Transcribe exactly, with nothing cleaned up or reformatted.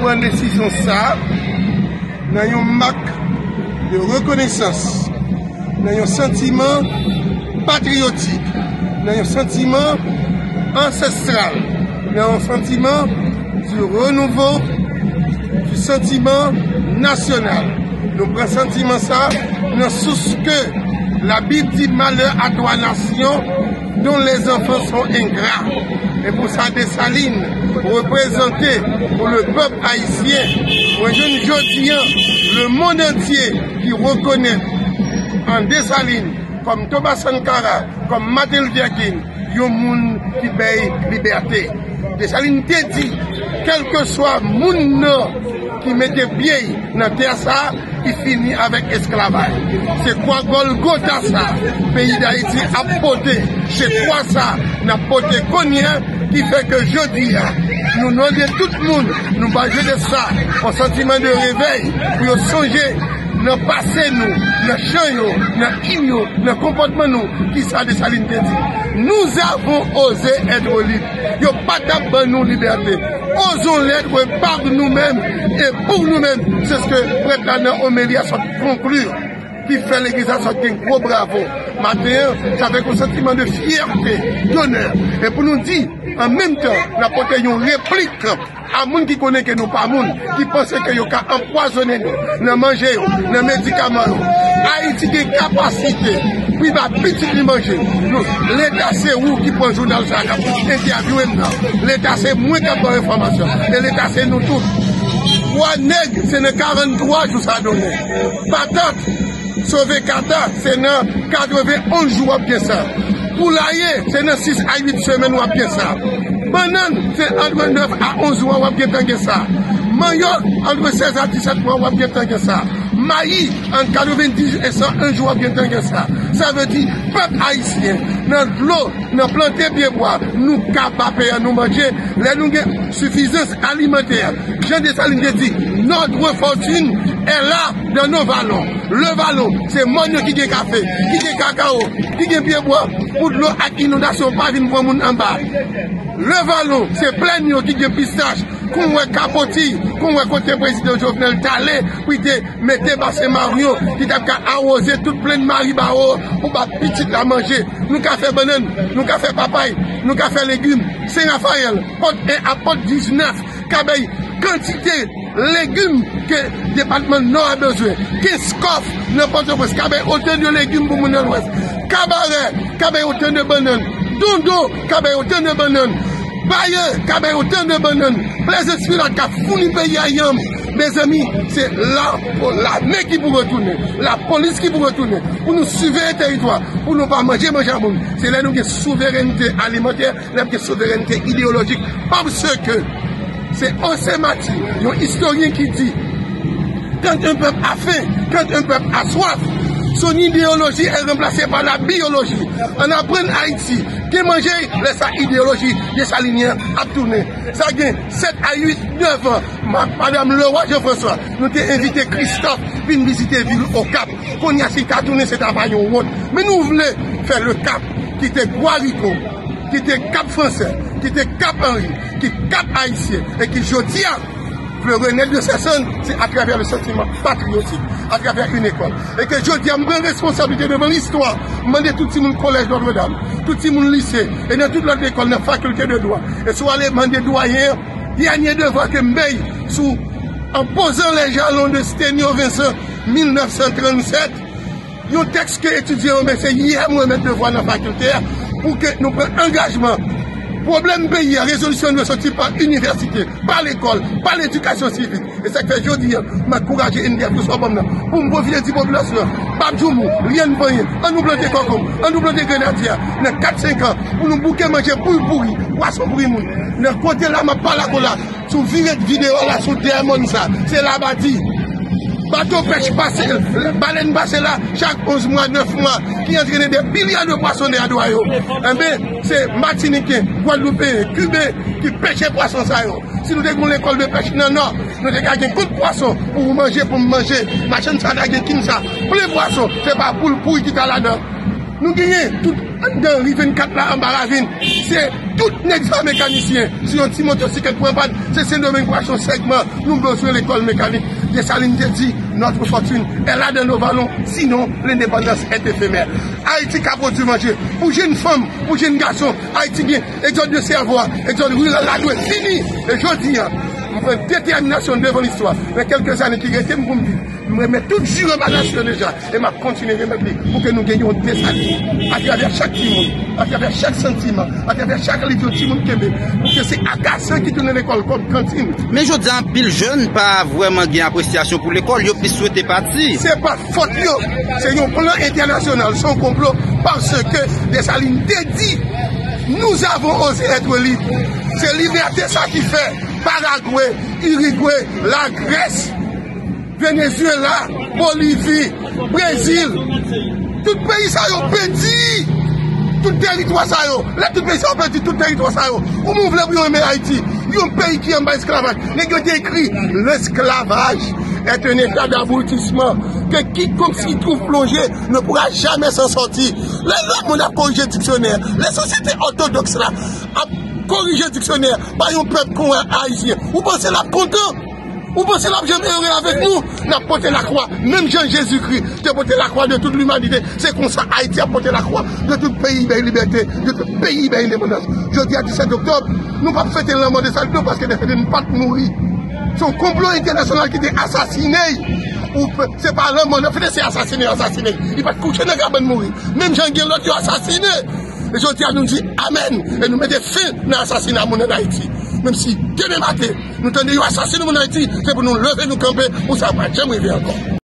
Pran desizyon sa a nan yon mak de rekonesans, nan yon santiman patriyotik, nan yon santiman ansestral, nan yon santiman du renouveau, du sentiment national. Nou pran santiman sa nan sous ke Labib di, malheur à toi, nation dont les enfants sont ingrats. E pou sa Desalin reprezante pou le pèp ayisyen, mwen jwenn jodi a lemonn antye ki rekonèt an Desalin kòm Thomas Sankara, kòm Martin Luther King, yon moun ki bay libète. Desalin te di, kèlkeswa moun nan ki mete pye nan tè sa a, ki fini avèk esklavaj. Se kwa Gòlgota sa a peyi Dayiti ap pote. Se kwa sa a n ap pote kounye a ki fè ke jodi a, nou mande tout moun, nou ba jenès sa yon santiman de revèy pou yo sonje nan pase nou, nan chan yo, nan im yo, nan konpòtman nou, kisa Desalin te di. Nous avons osé être libres. Yo pa t ap ban nou libète. Osons l'être par nous-mêmes et pour nous-mêmes. Se sa ke prèt la nan omeli a sot konkli, ki fè legliz la sot gen gwo bravo. Maten an, sa fè yon santiman de fyète, d'onè. E pou nou di, an menm tan, n ap pote yon replik a moun ki konnen ke nou pa moun, ki panse ke yo ka anpwazonnen nou nan manje yo, nan medikaman yo. Ayiti gen kapasite pou ba pitit li manje. Nou, Leta se ou ki pran jounal sa a k ap entèvyouwe m nan. Leta se mwen k ap ba w enfòmasyon. E Leta se nou tout. Pwa nèg, se nan karannntwa jou sa donnen. Patat, sove kata, se nan katrevenonz jou w ap gen sa. Poulaye, se nan sis a uit semèn w ap gen sa. Bannann, se ant nèf a onz jou w ap gentan gen sa. Manyòk, ant sèz a disèt mwa w ap gentan gen sa. Mayi, ant katrevendizuit e san en jou w ap gentan gen sa. Sa vle di, pèp ayisyen, nan dlo, nan plante pyebwa, nou ka ba peyi a nou manje. Lè nou gen sifizans alimantè, jan Desalin te di, notre fortune est là dans nos vallons. Le vallon, se mòn yo ki gen kafe, ki gen kakawo, ki gen pyebwa, pou dlo ak inondasyon pa vin pran moun anba. Le vallon, se plèn yo ki gen pistach, kon w wè Kapoti, kon w wè kote prezidan Jovenel t ale, pou l te mete basen Maryon, ki t ap ka awoze tout plèn Maribawo, pou ba pitit la manje. Nou ka fè bannann, nou ka fè papay, nou ka fè legim. Sen Rafayèl, pòt en a pòt diznèf, ka bay kantite legim ke depatman Nò a bezwen. Kenskòf nan Pòtoprens ka bay otan de legim pou moun nan Lwès. Kabarè ka bay otan de bannann. Dondo ka bay otan de bannann. Baye ka bay otan de bannann. Plèzyè Silat ka founi peyi a yanm. Mezanmi, se la, lame ki pou retounen, lapolis ki pou retounen, pou nou siveye teritwa, pou nou pa manje manje a moun. Se lè nou gen souverènte alimantè, lè n ap gen souverènte ideyolojik, paske se José Martí, yon istoryen ki di, quand un peuple a faim, quand un peuple a soif, son idéologie est remplacée par la biologie. Ann aprann Ayiti gen manje, lè sa ideyoloji desalinyen ap tounen. Sa gen sèt a uit, nèf an, ma-, Madanm Leroy Jean-François, nou te envite Christophe vin vizite vil Okap. Kounye a, si l ta tounen, se ta va yon wont. Men nou vle fè Lekap, kite Gwariko, kite Kap Fransè, kite Kap Anri, ki Kap Ayisyen, e ki jodi a vle renèt de ses cendres, se atravè le sentiment patriotique, atravè une école. E ke jodi a, m pran responsablite devan listwa, m mande tout timoun kolèj Notre-Dame, tout timoun lise, e nan tout lòt lekòl, nan fakilte de dwa. E si w ale mande dwayen an, dènye devwa ke m bay sou En posant les jalons de Stenio Vincent mil nèf san trannsèt, yon tèks ke etidyan yo, men se yè mwen remèt devwa nan fakilte a, pou ke nou pran angajman. Pwoblèm peyi a, rezolisyon dwe soti pa inivèsite, pa lekòl, pa ledikasyon sivik. E sa k fè jodi a, m ankouraje N D F sou albòm nan, pou m pwofite di popilasyon an, pa p joumou, lyann panyen, ann nou plante kòkonm, ann nou plante grenadye a, nan kat senk an, pou nou bouke manje poul pouri, pwason pouri moun. Nan kote la, m ap pale ak ou la, si w vire videyo a la sou dèyè mòn sa, se Labadi. Bato pèch pase, balèn pase la, chak onz mwa, nèf mwa, ki antrene de milya de pwason dèyè dwa yo. Enben, se Matiniken, Gwadloupeyen, Kiben ki pèche pwason sa yo. Si nou te gen yon lekòl de pèch nan Nò, nou te ka gen kont pwason pou ou manje, pou m manje. Machann sa ta gen kin sa, plen pwason, se pa poul pouri ki ta ladan. Nou genyen tout anndan ri vennkat la anba ravin. Se tout nèg sa mekanisyen. Si yon ti motosiklèt pran pàn, se Sendomeng pou achte yon sègman. Nou bezwen lekòl mekanik. Desalin te di, notre fortune est là dans nos vallons, sinon l'indépendance est éphémère. Ayiti ka pwodui manje pou jèn fanm, pou jèn gason. Ayiti gen egzòd de sèvo a, egzòd riral la dwe fini. E jodi a, m pran detèminasyon devan listwa. Nan kèlke zane ki rete m pou m viv, m remèt tout jire ba nasyon deja. E m ap kontinye remèt li pou ke nou gen yon Desalin atravè chak timoun, atravè chak santiman, atravè chak liv yon timoun kenbe, pou ke se agasan ki tounen lekòl kòm kantin. Men jodi a, anpil jèn pa vrèman gen apresyasyon pou lekòl, yo plis swete pati. Se pa fòt yo, se yon plan entènasyonal, se yon konplo, paske Desalin te di, nous avons osé être libres. Se libète sa ki fè Paragwe, Irigwe, Lagrès, Venezuela, Bolivi, Brezil, tout peyi sa yo pèdi tout teritwa sa yo. Lè tout peyi sa yo pèdi tout teritwa sa yo, kouman w vle pou yo renmen Ayiti? Yon peyi ki anba esklavaj. Nèg yo te ekri, l'esclavage est un état d'abrutissement que quiconque s'y trouve plongé ne pourra jamais s'en sortir. Lè lemonn ap korije diksyonè, lè sosyete òtodòks la ap korije diksyonè pa yon pèp kon Ayisyen, ou panse l ap kontan? Ou panse l ap janm ere avèk nou? N ap pote lakwa, menm jan Jezikri te pote lakwa de tout limanite, se konsa Ayiti ap pote lakwa de tout peyi bay libète, de tout peyi bay endepandans. Jodi a disèt oktòb, nou p ap fete lanmò Desalin non, paske Desalin pa t mouri. Se yon konplo entènasyonal ki te asasine l. Ou pe-, se pa lanmò n ap fete, se asasine yo asasine l. Li pa t kouche nan kabann mouri. Menm jan gen lòt yo asasine. E jodi a nou di amèn e nou mete fen nan asasina moun ann Ayiti. Menm si demen maten nou tande yo asasine moun Ayiti, se pou nou leve nou kanpe pou sa pa janm rive ankò.